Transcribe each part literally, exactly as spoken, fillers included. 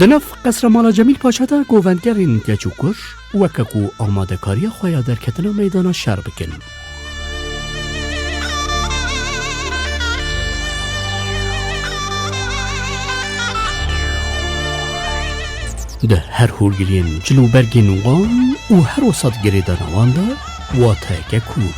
Di nav Qesra Mala Cemîl Paşa de govendgerên keç û kur weke ku amadekariya xwe ya derketina meydana şer bikin. Di her hûrgiliyên cil û bergên wan û her wisa di girêdana wan de wateyeke kûr.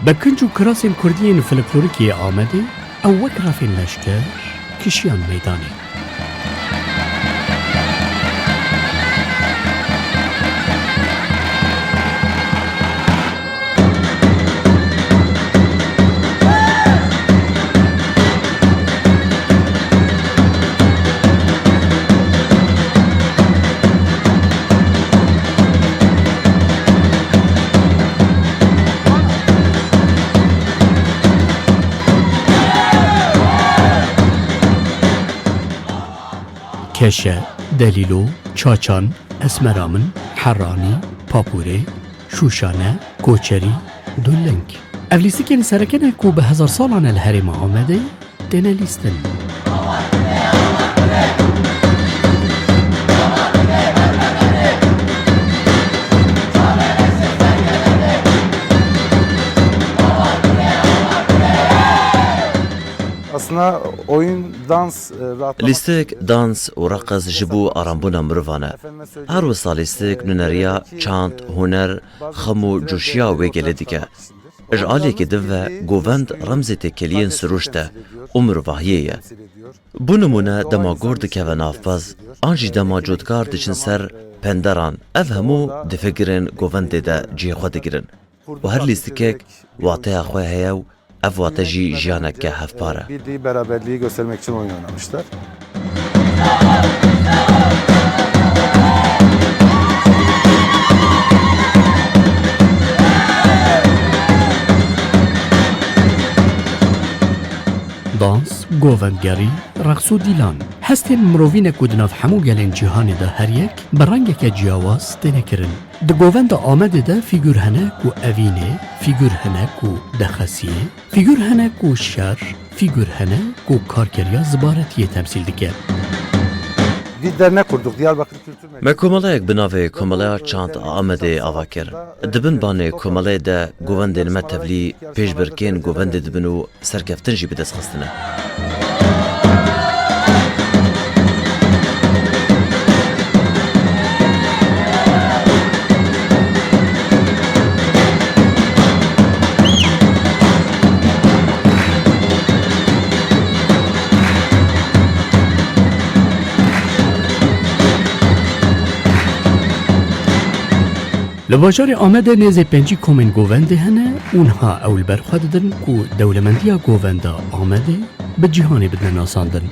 Bi kinc û kirasên kurdî yên folklorîk yê Amedê, ew wek refên leşker kişiyan meydanê. Keşe, Delîlo, Çaçan, Esmeramin, Heranî, Papûrê, Şûşane, Koçerî, Dullink. Ev lîstikên sereke ne ku bi hezar salan e li herêma Amedê têne lîstin. Aslında oyun, dans, e, rahatlama... Lîstik, dans û reqis ji bo arambûna mirovan e. Her wisa lîstik nûneriya çand, huner, xem û coşiya wê gelê dike. Ji aliyekî din ve govend remzê têkiliyên sirûşt e û mirovahiyê ye. Bo nimûne dema gor dikeve nav pez, an jî dema cotkar diçin ser penderan, ev hemû di fikirên govendê de cihê xwe digirin û her lîstikek wateya xwe heye û ev wate jî jiyaneke hevpar e. Birliği, beraberliği göstermek için oyun oynamışlar. Dans, govendgerî, reqs û dîlan. Hestên mirovî ne ku di nav hemû gelên cîhanê de her yek bi rengeke ciyawaz têne kirin. Di govenda Amedê de fîgûr hene ku evînê, fîgûr hene ku dexesiyê, fîgûr hene ku şer, fîgûr hene ku karkeriya zibaretiyê temsîl dike. Bir dernek kurduk, Diyarbakır Kültür Merkezi. Me komeleyek bi navê Komeleya Çand a Amedê ava kir. Di bin banê komeleyê de govendên me tevlî pêşbirkên govendê dibin û serkeftin jî bi dest xistine. Li bajarê Amedê nêzê pêncî komên govendê hene û niha ew li ber xwe didin ku dewlemendiya govenda Amedê bi cîhanê bidine nasandin.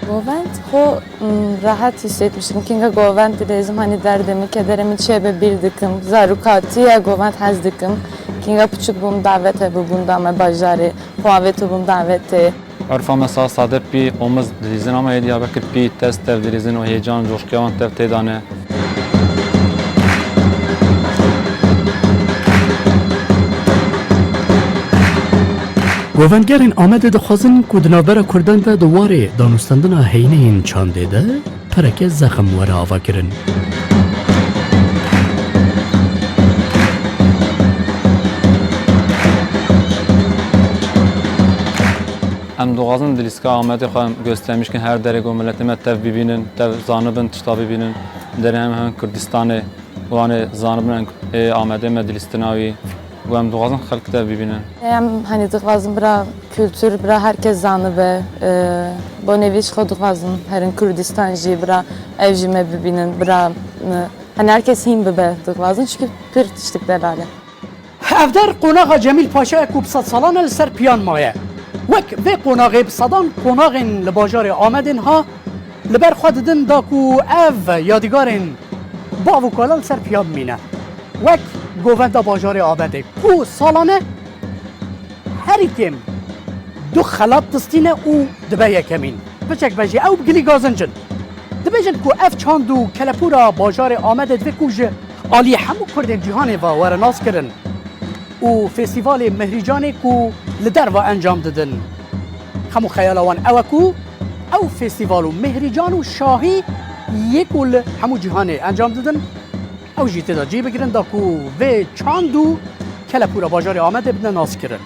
Govend xwe, m, rehet hissetmiştim. Kinga govend dilêzim, hani derdê min, kederê min çê be bîr dikim. Zarokatiya govend hez dikim. Kinga piçik bûm, davet hebû, bûn da me bajarê. Xwe avêtibûm davetê. Urfa me sa sade pî omiz dilîzin ama yê Diyarbekir pî tez tev dilîzin û hêcan, coşkuya wan tev tê de ne. Govendgerên Amedê dixwazin ku di navbera Kurdan de di warê danûstandina heyneyên çandê de pereke zexm were avakirin. Em dixwazin dilîska Amedê xwe göstermiş kin, her derê ku miletê me tev bibînin, tev zanibin, tişta bibînin, derê hem, hem Kurdistanê, wanê zanibin em ê Amedê me dilîstina wî. Û em dixwazin xelk tev bibînin. Em, hani, dixwazin bira kultur, bira her kes zanibe, e, bo nêvî ji xwe dixwazin herin Kurdistan jî, bira ev jî me bibînin, bira, e, hani, her kes hîn bibe dixwazin, çimkî pir tiştik delal e. Ev der qonaxa Cemîl Paşa ye ku bi sed salan e li ser piyan maye. Wek vê qonaxê bi sedan qonaxên li bajarê Amedê niha li ber xwe didin da ku ev yadîgarên bav û kala li ser piya bimîne. Wek govenda bajarê Amedê ku salane herî kêm du xelat distîne û dibe yekemîn. Piçek be jî ew bi gilî gazinc in. Dibêjin ku ev çand û kelepûra bajarê Amedê divê ku ji alî hemû Kurdên cîhanê ve were naskirin û festîvalê Mihrîcanê ku li derve encam didin. Hemû xeyala wan ew e ku ew festîval û Mihrîcan û şahî yê ku li hemû cîhanê encam didin, ew jî tê de cî bigirin da ku vê çand û kelepûra bajarê Amedê bidine naskirin.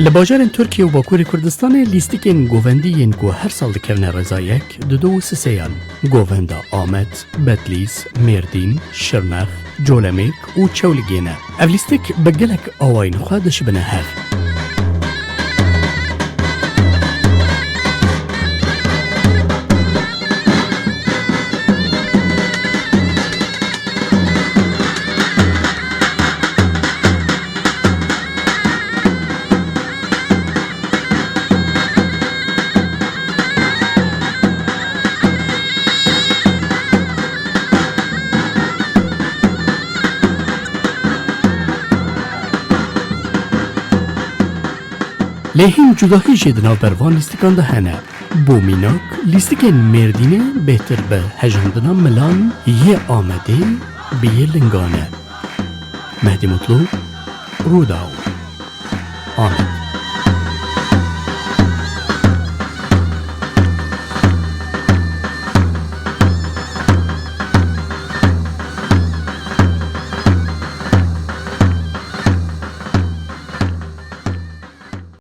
Li bajarên Tirkiye û Bakurê Kurdistanê lîstikên govendî yên ku her sal dikevne rêza yek, dido û siseyan, govenda Amed, Bedlîs, Mêrdîn, Şirnex, Colemêrg û Çewligê ne. Ev lîstik bi gelek awayên xwe dişibine hev. Lê hîn cudahî jî di navber van lîstikan de hene. Bo mînak, lîstikên Mêrdînê bêhtir bi hejandina milan yê Amedê bi yê lingan e. Mehdî Mutlu, Rûdaw, Amed.